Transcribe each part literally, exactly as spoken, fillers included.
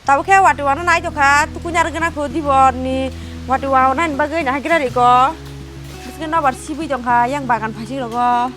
Tabuk khe wati wano nai tongkha, tukuni aro gana kho dibor ni wati wano nai bagwi nahai gra riko. Biskhe nobar sibui tongkha yang bagan phaising rogo.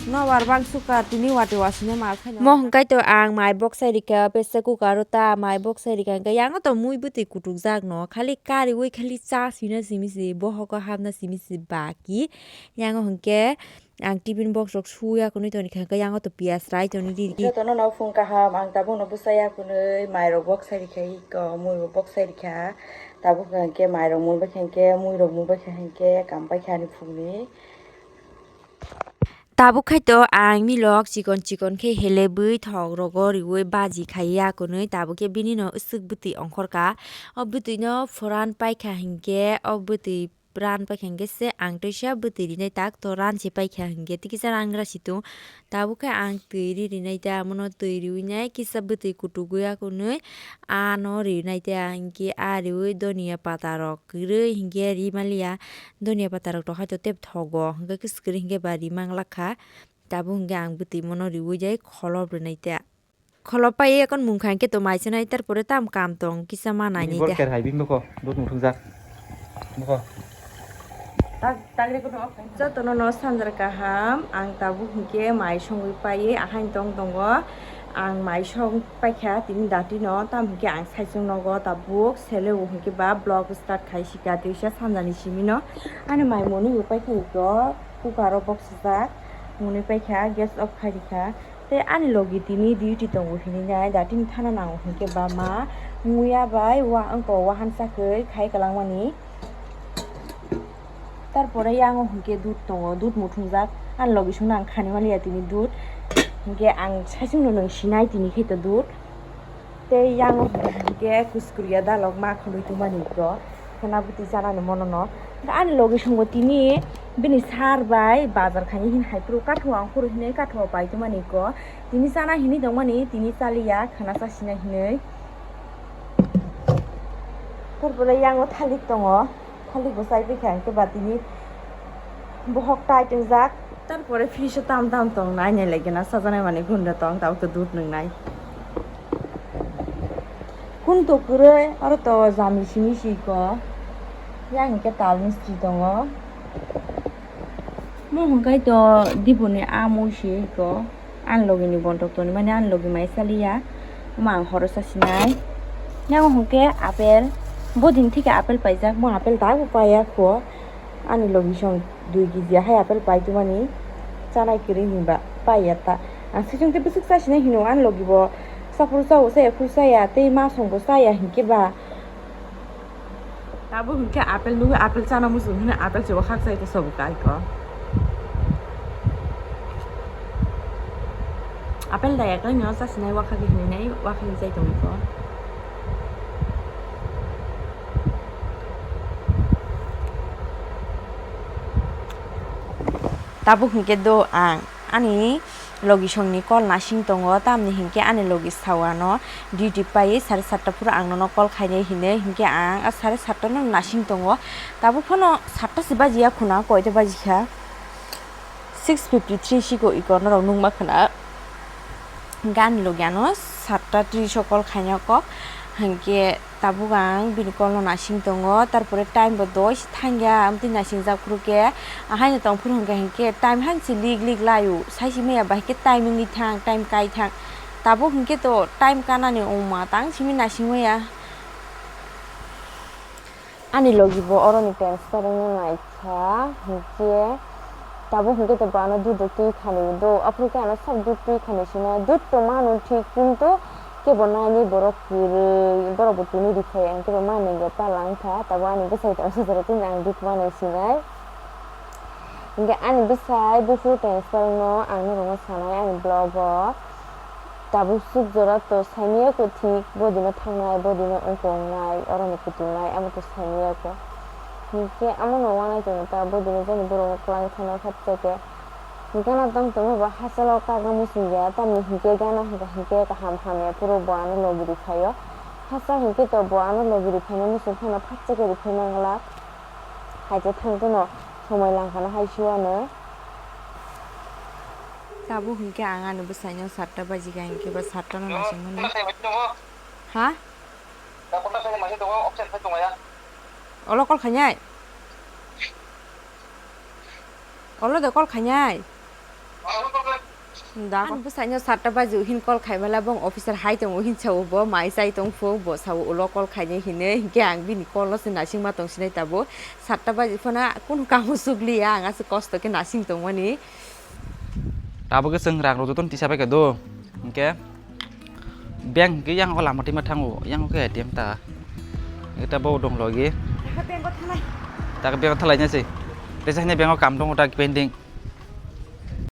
Nobar bang sukar tini wati wasine ma khaino. Mo hwnkhe to ang mai bok sai rikha, pressure cooker o ta mai bok sai rikha, hwnkhe yang to mui bwtwi kutuk jak no, khali kariui khali cha sina simi si, bohogo hapna simi si baki. Yang hwnkhe ang tiffin box rok suya kunui toni kha, hwnkhe yang to piyas rai toni ri. Jotono no phung kaham, ang tabuk no bwsaya kunui mai rok bok sai rikha, iko mui bo bok sai rikha. Tabuk hwnkhe mai rok mun bai kha, hwnkhe mui rok mun bai kha, hwnkhe kam bai kha ani phung ni. Tabuk khai to ang milok chikon chikon khe helebwi thok rogo riui baji khai ya kunui, tabuk khe bini no swk bwtwi ongkhor ka. O bwtwi no phoran pai kha hinkhe, o bwtwi pran pai kha hinkhe se ang teisa bwtwi rinai tak to ran se pai kha hinkhe, tikisa ran gra si tung. Tabuk khe ang twi ri rinai ta, amo no twi riui nai kisa bwtwi kutuk ya kunui ano rinai ta, hinkhe a riui donia pata rok kwrwi hinkhe ri maliya. Donia pata rok to hai to tep thogo, hwnkhe khe swkri hwnkhe ba ri mang lakha. Tabuk hwnkhe ang bwtwi mono riui jai kholop rwnai ta. Kholop pai ekon mung kha hwnkhe to mai sanai, tarpore tam kam tong kisa ma nai ni ta. Bor ker hai bini bokho, dut muthung jak. Bokho. Jotono no sanjar kaham, ang tabuk hwnkhe mai songwi paiwi ahain tong tongo. Ang mai song paikha tini dati no, tam hwnkhe ang saichung nogo tabuk sele o hwnkhe ba vlog start khai sika twisa sanjani simi no. Ani mai mwnwi bo paikha iko cooker o bok sijak, mwnwi paikha gas off khai rikha. Tei ani logi tini duty tongo hinwi nai, datini thana nango hinkhe ba ma muya bai wa-, wngko wahan sakwi khai kwlangmani. Tarpore yango hinkhe dud tongo, dud muthungjak. Ani logi songno ang khani maliya tini dud. Hinkhe ang saichung no nwng sinai tini khe to dud. Tei yango hinkhe kuskuriya dalok ma khonwi tongmani iko. Khena bwtwi chanani mono no. Ani logi songo tini bini sar bai bazar khaini hin hai phuru kathua ongkhoro hinwi kathua pai tongmani iko. Tini chana hinwi tongmani, tini chaliya, khana chasina hinwi. Tarpore yango thalik tongo, thalik bo chai paikha hwnkhe ba tini bohok tai tongjak. Tarpore fridge o tam tam tong nai nai lagi na, chajaknai manwi gunda tong, tabuk to dud nwngnai. Kun to kwrwi, oro to jami simi si ko. Yang hwnkhe tal mistri tongo. Mo hwnkhe to diboni amui si ko. Ani logi ni bontok toni mani ani logi mai saliya. Omo ang horo sa sinai. Yang hwnkhe apple. Bodin thike apple paijak, mo apple dabu paiya kho. Ani logi song dui kg hai apple pai tumani chanai kwrwi hinba paiya ta. Ang saichung tei bwswk chasinai hino ani logi bo saphuru chao sa ephuru chaya tei ma song bo chaya hinkhe ba. Tabuk hinkhe apple nugwi apple chana muchung hino apple se wakhak chai to sobo kai ko. Apple da yaklai no chasinai wakhak hinwi nai wakhak chai tongwi ko. Tabuk hinkhe do ang ani logi songni call nasing tongo, tamni hinkhe ani logi sawano duty pai sare satta phuru ang nono call khainai hinwi, hinkhe ang a sare satta no nasing tongo. Tabuk phano satta se bajiya khuna, koita bajikha? Six fifty three siko iko norok nukma khwna. Hinkhe ani logi ano satta tris o call khaina kok, hinkhe tabuk ang bini call no nasing tongo, tarpore time bo doi se thangya, amtwi nasingjak phuru khe, ahaino tong phuru hinkhe, hinkhe time han se lik lik laio, saisi maya bai khe time wngwi thang, time kai thang, tabuk hinkhe to time kanani wngma tang simi nasing maya. Ani logi bo oroni transfer wngna naikha, hinkhe tabuk hinkhe to bo ano duduk twi khani do, aphuru khe ano sok dud twi khani sino, dud to mano thik, kintu kebo nainwi borok kwrwi, borok bo tini rikha ya, hinkhe bo manwi bo pala wngkha, tabuk ani bwsai tong sijora tini ang dud manwi sinai. Hinkhe ani bwsai buphuru transfer wngno ang norokno sanai ani vlog o. Tabuk suk jora to saimaya ko thik, bodino thangnai, bodino wngkong nai, oroni kutung nai, amo to saimaya ko. Hinkhe amo no wanai tongo ta, bodino jani borok no kwlai thangna khatsa khe. Gana tong tongma bo hachalo kaga muchung ya, tamni hinkhe gana hinkha hinkhe kaham hamya phuru bo ano logi rikhaio. Hachal hinkhe to bo ano logi rikhaina muchung phano khatsa khe rikhai manglak. Hai khe thang tono somoi langkhano hai suano. Tabuk hinkhe ang ani bwsaino satta bajikha hinkhe ba satta no nasingmani. Ha? Olo call khainai? Olo de call khainai? Da. Ang bwsaino satta baji uhin call khaimala bong officer hai tongo uhin sao bo mai chai tong pho bo sao ulo call khainai hinwi hinkhe ang bini call no se naisingma tong sinai tabuk satta baji phano kunu kamo sukliya ang aswk kosto khe naising tongmani. Tabuk khe chwng rang rok jotono tisa bai kha do hinkhe. Bank hwnkhe yang o lama tima thango, yang khe A T M ta. Eta bo dong logi. Taka bank o thalai. Taka bank o thalai nasi. Tesa hini bank o kam dong ta pending.